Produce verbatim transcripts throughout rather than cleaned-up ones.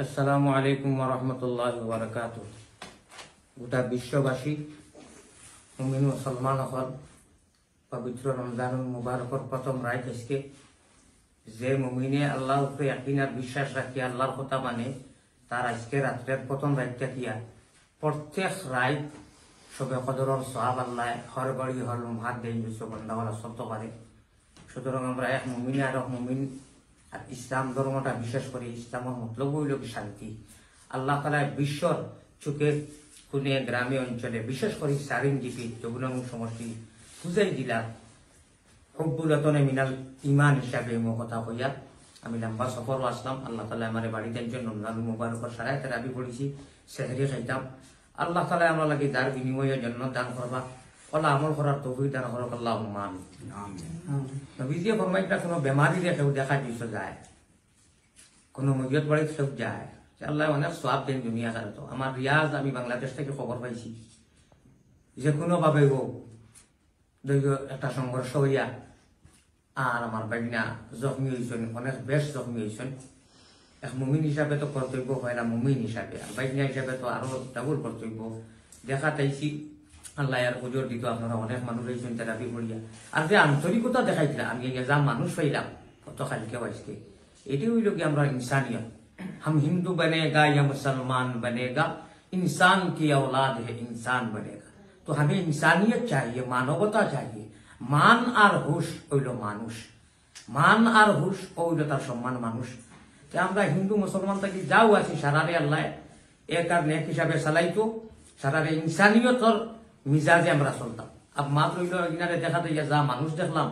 আসসালামু আলাইকুম ওয়া রাহমাতুল্লাহি ওয়া বারাকাতুহু। গোটা বিশ্ববাসী, মুমিন মুসলমান অকল, পবিত্র রমজানুল মুবারকর প্রথম রাইত আইজকে। যে মুমিনে আল্লাহর উপরে ইয়াকিন আর বিশ্বাস রাখিয়া আল্লাহর কথা মানে, তার আইজকে রাত্রের প্রথম রাইত থাকিয়া প্রত্যেক রাইত শবে কদরর সওয়াব আল্লাহ হর ঘড়ি হর লমহাত দেইন, দুশো বন্দা ওয়ালা চলতে পারে। সুতরাং আমরা এক মুমিনে আর এক মুমিন আর ইসলাম ধর্মটা বিশ্বাস করি। ইসলামর মতলব অইল কি শান্তি। আল্লাহ তাআলা বিশ্বর চুকে কোণে গ্রামে অঞ্চলে, বিশেষ করি সারিন জিপি যমুনা সমষ্টি বুঝাই দিলা। হুব্বুল ওয়াতনে মিনাল ইমান হিসাবে মো কথা কইয়া আমি লম্বা সফরও আসলাম। আল্লাহ তাআলা আমারে বাড়িত আনছইন, রমজান মুবারকর সারায় তারাবি পড়ছি, সেহরি খাইতাম। আল্লাহ তাআলা আমরা লাগি যার বিনিময়ে জন্নত দান করবা, ওলা আমল করার তৌফিক দান করুক, আল্লাহুম্মা আমিন। নবীজিয়ে ফরমাইতরা, কোনো বেমারিরে কেউ দেখা দিছে যায়, কোনো মইয়ত বাড়িত কেউ যায়, যে আল্লাহ অনেক সওয়াব দেন দুনিয়া কারে। তো আমার রিয়াজ, আমি বাংলাদেশ থাকি খবর পাইছি, যে কোনোভাবে হোক, দৈব একটা সংঘর্ষ হইয়া আর আমার ভাইগনা জখমি হইছইন, অনেক বেশ জখমি হইছইন। এক মুমিন হিসাবে তো কর্তব্য পয়লা মুমিন হিসাবে, আর ভাইগনা হিসাবে তো আরো ডাবল কর্তব্য। দেখা তাইছি, আল্লাহ আর উজর দিত, আপনারা অনেক মানুষ হইছইন তারাবি পড়িয়া। আর যে আন্তরিকতা দেখাইতরা, আমি এই যা মানুষ পাইলাম, কত কালকে আইজকে, এটি অইল কি আমরা ইনসানিয়ত। হাম হিন্দু বনেগা ইয়া মুসলমান বনেগা, ইনসান কি ঔলাদ হে ইনসান বনেগা। তো হামে ইনসানিয়ত চাহিয়ে, মানবতা চাহিয়ে। মান আর হুশ অইল মানুষ, মান আর হুশ অইল তার সম্মান মানুষ। তে আমরা হিন্দু মুসলমান থাকি যাও আছি, সারারে আল্লাহ এক আর নেক হিসাবে চালাইতো, সারারে ইনসানিয়তর মিজাজে আমরা চলতাম। আর মাত্র অইল ইনারে দেখা দিয়া যা মানুষ দেখলাম,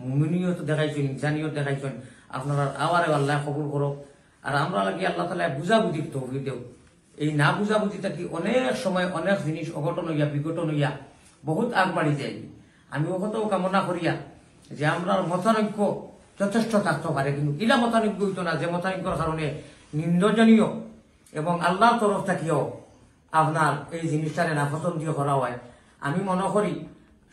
মুমিনিয়ত দেখাইছইন, ইনসানিয়ত দেখাইছইন, আপনারা আওয়ারে আল্লাহ কবুল করো। আর আমরা লাগি আল্লাহ তাআলা বুঝাবুঝির তৌফিক দেও। এই না বুঝাবুঝি থাকি অনেক সময় অনেক জিনিস অঘটন হইয়া, বিঘটন হইয়া বহুত আগ বাড়ি যায়। আমি অ কথাও কামনা করিয়া যে আমরার মতানৈক্য যথেষ্ট থাকতে পারে, কিন্তু ইলা মতানৈক্য হইতো না যে মতানৈক্যর কারণে নিন্দনীয় এবং আল্লাহর তরফ থাকিও আপনার এই জিনিসটারে নাপছন্দ দিয়ে করা হয়। আমি মনে করি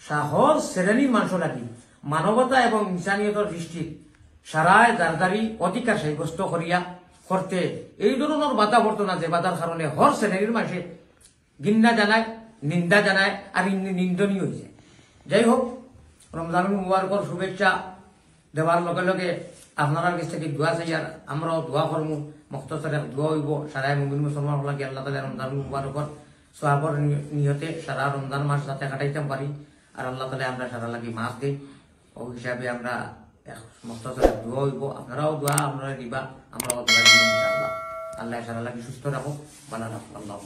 সা-, হর শ্রেণীর মানুষ লাগি মানবতা এবং ইনসানিয়তর দৃষ্টিত সারায় যার যারি অধিকার সাব্যস্ত করিয়া করতে এই ধরনের বাধা পড়তো না, যে বাধার কারণে হর শ্রেণীর মানুষে ঘিন্না জানায়, নিন্দা জানায়, আর ইন-, নিন্দনীয় হইছে। যাই হোক, রমজানুল মুবারকর শুভেচ্ছা দেওয়ার লগে লগে আপনারার গেছ থাকি দোয়া চাই, আর আমরাও দোয়া করমু। মুখতসর এক দোয়া হইব, সারায় মুমিন মুসলমান লাগি আল্লাহ তাআলা রমজানুল মুবারকর সওয়াবর নি-, নিয়তে সারা রমজান মাস যাতে কাটাইতাম পারি, আর আল্লাহ তাআলা আমরা সারা লাগি মাফ দেই। ও হিসাবে আমরা এক মুখতসর এক দোয়া হইব, আপনারাও দোয়া আপনারা দিবা, আমরাও দোয়া দিব ইনশাআল্লাহ। আল্লাহ সারা লাগি সুস্থ রাখো, ভালো রাখো, আল্লাহ।